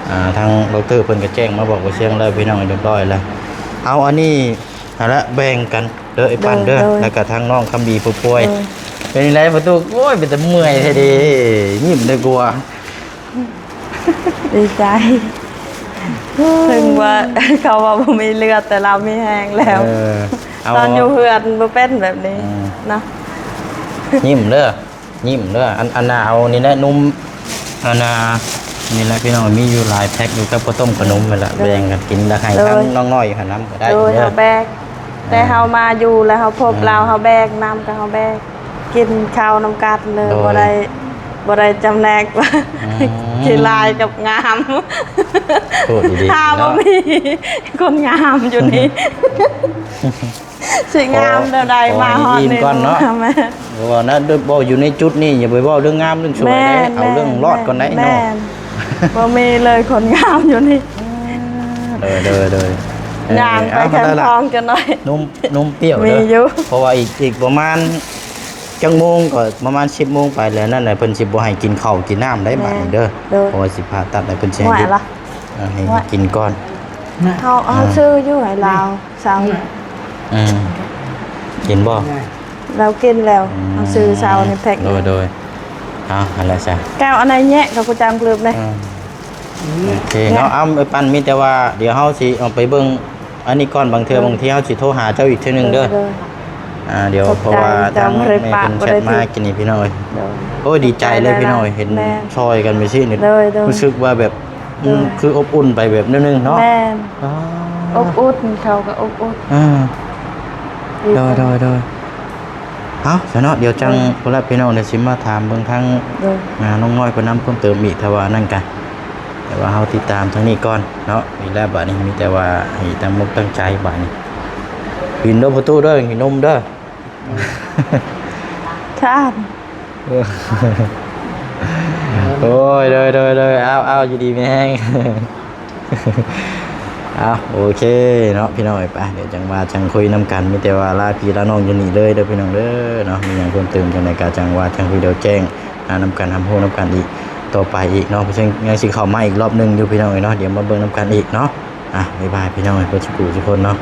ອ່າ ທາງດັອກເຕີເພິ່ນກໍແຈ້ງມາບອກວ່າ ຊຽງແລ້ວ ພີ່ນ້ອງ ຮຽບຮ້ອຍແລ້ວ. ເອົາ ອັນນີ້ຫັ້ນແຫຼະ ແບ່ງກັນເດີ ໄອ້ປັ້ນເດີ ໂດຍ ແລ້ວກໍທາງນ້ອງຄຳດີຜູ້ປ່ວຍ ໂດຍ. ເປັນຈັ່ງໃດປະຕູ? ໂອ້ຍ ເປັນຕາເມື່ອຍແທ້ເດ ຍິ້ມໄດ້ກວ່າ. ດີໃຈ ເຖິງວ່າເຂົາວ່າບໍ່ມີເລືອດ ແຕ່ລາວມີແຮງແລ້ວ. ເອີ ເອົາ ຕອນຢູ່ເຮືອນບໍ່ເປັນແບບນີ້ ອືມ ນະ. ຍິ້ມເດີ ຍິ້ມເດີ. ອັນ ອັນນ່າ ເອົານີ້ແຫຼະ ນົມ ອັນນ່າ ນີ້ແຫຼະ ພີ່ນ້ອງ ມີຢູ່ຫຼາຍແພັກຢູ່ກັບເຂົ້າຕົ້ມຂະໜົມຫັ້ນລະ ໂດຍ ແບ່ງກັນກິນ ແລ້ວໃຫ້ ໂດຍ ທາງນ້ອງນ້ອຍຢູ່ຫັ້ນນຳກໍໄດ້ ໂດຍ ເດີ ເຮົາແບກ. ແຕ່ເຮົາມາຢູ່ແລ້ວ ເຮົາພົບ ອືມ ລາວ ເຮົາແບກ ນ້ຳກໍເຮົາແບກ ກິນເຂົ້ານຳກັນເລີຍ ໂດຍ ບໍ່ໄດ້ ບໍ່ໄດ້ຈຳແນກວ່າ ອືມ ຂີ້ລາຍກັບງາມ. ໂທດດີໆ ຖ້າບໍ່ ເນາະ ມີຄົນງາມຢູ່ນີ້ ຊິງາມແນວໃດ ຂໍໃຫ້ ມາຮອດນີ້ ອີ່ມກ່ອນເນາະ ແມ່ນ ເພາະວ່ານະ ເວົ້າຢູ່ໃນຈຸດນີ້ ຢ່າໄປເວົ້າເລື່ອງງາມເລື່ອງສວຍເດ້ ແມ່ນ ເອົາເລື່ອງ ແມ່ນ ລອດກ່ອນໄດ໋ ແມ່ນ ເນາະ ບໍ່ມີເລີຍຄົນງາມຢູ່ນີ້. ເດີ ເດີ ເດີ ເອີ ຍ່າງໄປແຄມທອງຈັກໜ້ອຍ ນົມ ນົມປ່ຽວເດີ ມີຢູ່ ເພາະວ່າອີກ ອີກປະມານຈັກໂມງ ກໍປະມານສິບໂມງໄປແລ້ວ ນັ້ນແຫຼະ ເພິ່ນຊິບໍ່ໃຫ້ກິນເຂົ້າກິນນ້ຳໄດ໋ ແມ່ນ ບາດນີ້ເດີ ໂດຍ ເພາະວ່າຊິຜ່າຕັດແລ້ວ ເພິ່ນຊິໃຫ້ຢຸດ ວ່າລະ ອ່າ ໃຫ້ ວ່າ ກິນກ່ອນ. ເຮົາ ເຮົາ ອ່າ ຊື້ຢູ່ໃຫ້ລາວ ເຊົ້າ ອືມ ກິນບໍ່? ລາວກິນແລ້ວ ອືມ ເຮົາຊື້ເຊົ້ານີ້ແພັກ ໂດຍ ໂດຍ ເອົາ ຫັ້ນແຫຼະຊະ ແກ້ວອັນໃດແຍະ ເຂົາກໍຈຳກລຶບເດ້ ອືມ ໂອເຄເນາະ ເອົາ ໄອ້ປັ້ນ ມີແຕ່ວ່າ ດຽວເຮົາຊິອອກໄປເບິ່ງອັນນີ້ກ່ອນ ບາງເທື່ອ ໂດຍ ບາງທີເຮົາຊິໂທຫາເຈົ້າອີກເທື່ອໜຶ່ງເດີ ໂດຍ ໂດຍ ອ່າ ດຽວ ຂອບໃຈ ເພາະວ່າທາງແມ່ເພິ່ນແຊັດມາກິນນີ້ ພີ່ນ້ອງເອີຍ ໂດຍ ໂອ້ຍ ດີໃຈເລີຍ ຂອບໃຈຫຼາຍໆ ພີ່ນ້ອງເອີຍ ເຫັນ ແມ່ນ ຊ່ອຍກັນໄປຊີ້ນີ້ ໂດຍ ໂດຍ ຮູ້ສຶກວ່າແບບ ອືມ ໂດຍ ຄືອົບອຸ່ນໄປແບບໜຶ່ງເນາະ ແມ່ນ ອໍ ອົບອຸ່ນ ເຂົາກໍອົບອຸ່ນ ອ່າ ດີ ໂດຍ ໂດຍ ໂດຍ ເອົາ ຊະເນາະ ດຽວຈັ່ງ ໂດຍ ພຸ້ນລະ ພີ່ນ້ອງ ດຽວຊິມາຖາມເບິ່ງທາງ ໂດຍ ອ່າ ນ້ອງນ້ອຍເພິ່ນນຳເພີ່ມເຕີມອີກ ຖ້າວ່ານັ້ນກະ ແຕ່ວ່າເຮົາຕິດຕາມທາງນີ້ກ່ອນເນາະ ນີ້ແຫຼະ ບາດນີ້ມີແຕ່ວ່າໃຫ້ຕັ້ງອົກຕັ້ງໃຈ ບາດນີ້ ກິນເດີປະຕູເດີ ກິນນົມເດີ ທ່ານ ໂອ້ຍ ໂດຍ ໂດຍ ໂດຍ ເອົາ ເອົາ ຢູ່ດີມີແຮງ ເອົາ ໂອເຄເນາະ ພີ່ນ້ອງເອີຍ ໄປ ດຽວຈັ່ງວ່າຈັ່ງຄຸຍນຳກັນ ມີແຕ່ວ່າລາພີ່ລານ້ອງຢູ່ນີ້ເລີຍເດີ ພີ່ນ້ອງເດີເນາະ ມີຫຍັງເພີ່ມເຕີມຈັ່ງໃດກໍຈັ່ງວ່າຈັ່ງຄຸຍ ດຽວແຈ້ງນຳກັນ ຮັບຮູ້ນຳກັນອີກຕໍ່ໄປອີກເນາະ ເພິ່ນຍັງຊິເຂົ້າມາອີກລອບໜຶ່ງຢູ່ ພີ່ນ້ອງເອີຍເນາະ ດຽວມາເບິ່ງນຳກັນອີກເນາະ ອ່ະ ບາຍບາຍ ພີ່ນ້ອງເອີຍ ເບິດສູ່ຜູ້ສູ່ຄົນເນາະ.